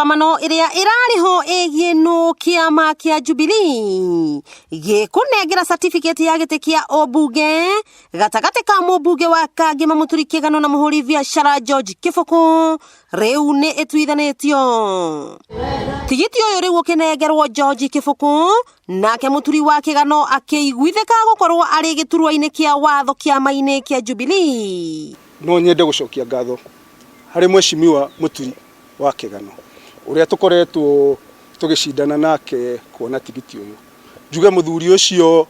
Mĩrũgamano ĩrĩa ĩrarĩ ho ĩgiĩ nũ kĩama kĩa Jubilee gĩkũnengera certificate ya gĩtĩ kĩa ũmbunge gatagatĩ ka mũmbunge wa Kangema Mũturi Kĩgano na mũhũri biacara George Kĩbũkũ rĩu nĩ ĩtuithanĩtio. Tigiti ũyũ rĩu ũkĩnengerwo George Kĩbũkũ nake Mũturi wa Kĩgano akĩiguithĩka gũkorwo arĩ gĩturwa-inĩ kĩa watho kĩama-inĩ kĩa Jubilee. No nyende gũcokia ngatho harĩ mweshimiwa Mũturi wa Kĩgano ũrĩa tũkoretwo tũgĩcindana nake kuona tigiti ũyũ. Njuge mũthuri ũcio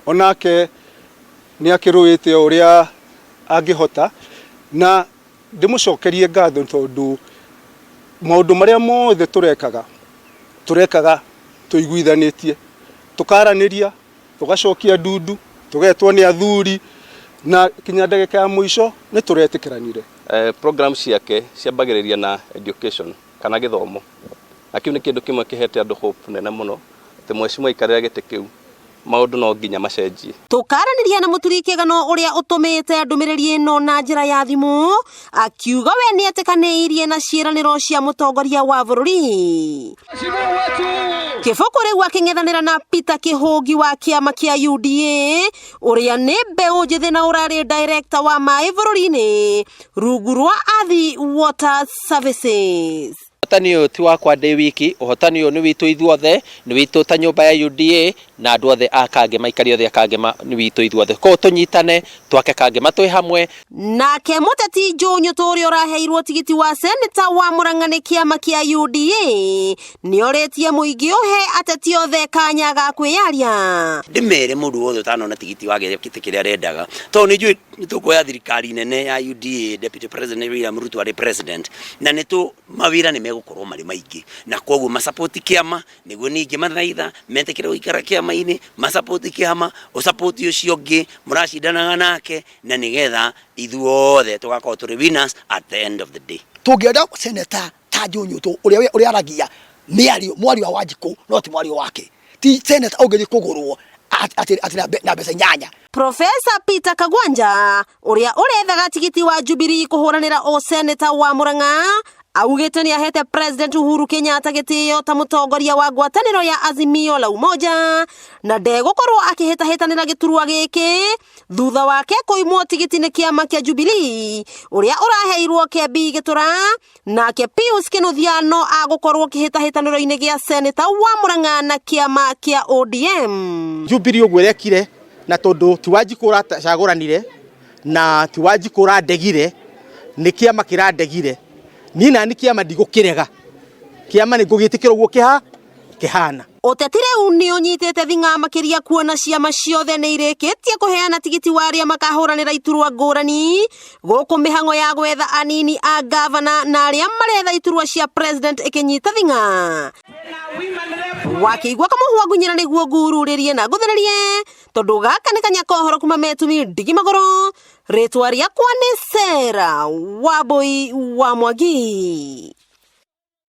onake nĩ akĩrũĩte o ũrĩa angĩhota na ndĩmũcokerie ngatho tondũ maũndũ marĩa mothe tũrekaga, tũrekaga tũiguithanĩtie, tũkaranĩria, tũgacokia ndundu, tũgetwo nĩ athuri na kinya ndagĩka ya mũico nĩ tũretĩkĩranire. Program ciake ciambagĩrĩria na education kana gĩthomo, na kĩu nĩ kĩndũ kĩmwe kĩhete andũ hope nene mũno atĩ mheshimiwa aikarĩra gĩtĩ kĩu maũndũ no nginya macenjie. Tũkaranĩria na Mũturi Kĩgano ũrĩa ũtũmĩte ndũmĩrĩri ĩno na njĩra ya thimũ akiuga we nĩetĩkanĩirie na ciĩranĩro cia mũtongoria wa bũrũri. Kĩbũkũ rĩu akĩng'ethanĩra na Peter Kĩhũngi wa kĩama kĩa UDA ũrĩa nĩ mbeũ njĩthĩ na ũrarĩ director wa maĩ bũrũri-inĩ rungu rwa Athi Water Services. Ũhotani ũyũ ti wakwa ndĩ wiki, ũhotani ũyũ nĩ witũ ithuothe, nĩ witũ ta nyũmba ya UDA na andũ othe a Kangema, aikari othe a Kangema nĩ witũ ithuothe. Koguo tũnyitane twake Kangema twĩ hamwe. Nake mũteti Njũnyũtũ ũrĩa ũraheirwo tigiti wa seneta wa Murang'a nĩ kĩama kĩa UDA nĩorĩtie mũingĩ ũhe ateti othe kanya ga kwĩyaria. Ndĩmere mũndũ wothe ũtanona tigiti wa gĩtĩ kĩrĩa arendaga, tondũ nĩ njũĩ nĩ tũkuoya thirikari nene ya UDA, Deputy President William Ruto arĩ president, na nĩ tũ mawĩra nĩ megũkorwo marĩ maingĩ, na koguo ma support kĩama nĩguo ningĩ mathaitha metĩkĩre gũikara kĩama-inĩ, ma support kĩama, ũ support ũcio ũngĩ mũracindanaga nake, na nĩgetha ithuothe tũgakorwo tũrĩ winners at the end of the day. Tũngĩenda seneta ta Njũnyũtũ ũrĩa ũrĩa aragia mĩario mwario wa Wanjikũ no ti mwario wake, ti seneta ũngĩthiĩ kũgũrwo atĩ atĩ na mbeca inyanya. Profesa Peter Kagwanja ũrĩa ũrethaga tigiti wa Jubilee kũhũranĩra ũseneta wa Murang'a augĩte nĩ ahete President Uhuru Kenyatta gĩtĩo ta mũtongoria wa ngwatanĩro ya Azimio la Umoja na ndegũkorwo akĩhĩtahĩtanĩra gĩturwa gĩkĩ thutha wake kũimwo tigiti nĩ kĩama kĩa Jubilee ũrĩa ũraheirwo Kembi Gĩtũra, nake Pius Kĩnuthia no agũkorwo kĩhĩtahĩtanĩro-inĩ gĩa seneta wa Murang'a na kĩama kĩa ODM. Jubilee ũguo ĩrekire na tondũ ti Wanjikũ ũracagũranire na ti Wanjikũ ũrandegire, nĩ kĩama kĩrandegire. Niĩ nani kĩama ndigũkĩrega, kĩama nĩ ngũgĩtĩkĩra ũguo kĩhana. Ũteti rĩu nĩ ũnyitĩte thing'a makĩria kuona ciama ciothe nĩ irĩkĩtie kũheana tigiti wa arĩa makahũranĩra iturwa ngũrani gũkũ mĩhang'o ya gwetha anini a gavana na arĩa maretha iturwa cia president ĩkĩnyita thing'a. Wakĩigua kamũhwa ngunyĩra nĩguo ngururĩrie na ngũthĩrĩrie tondũ gaka nĩ kanya kohoro kuma metumi ndigi magũrũ. Rĩtwa rĩakwa nĩ Sarah Wambui wa Mwangi.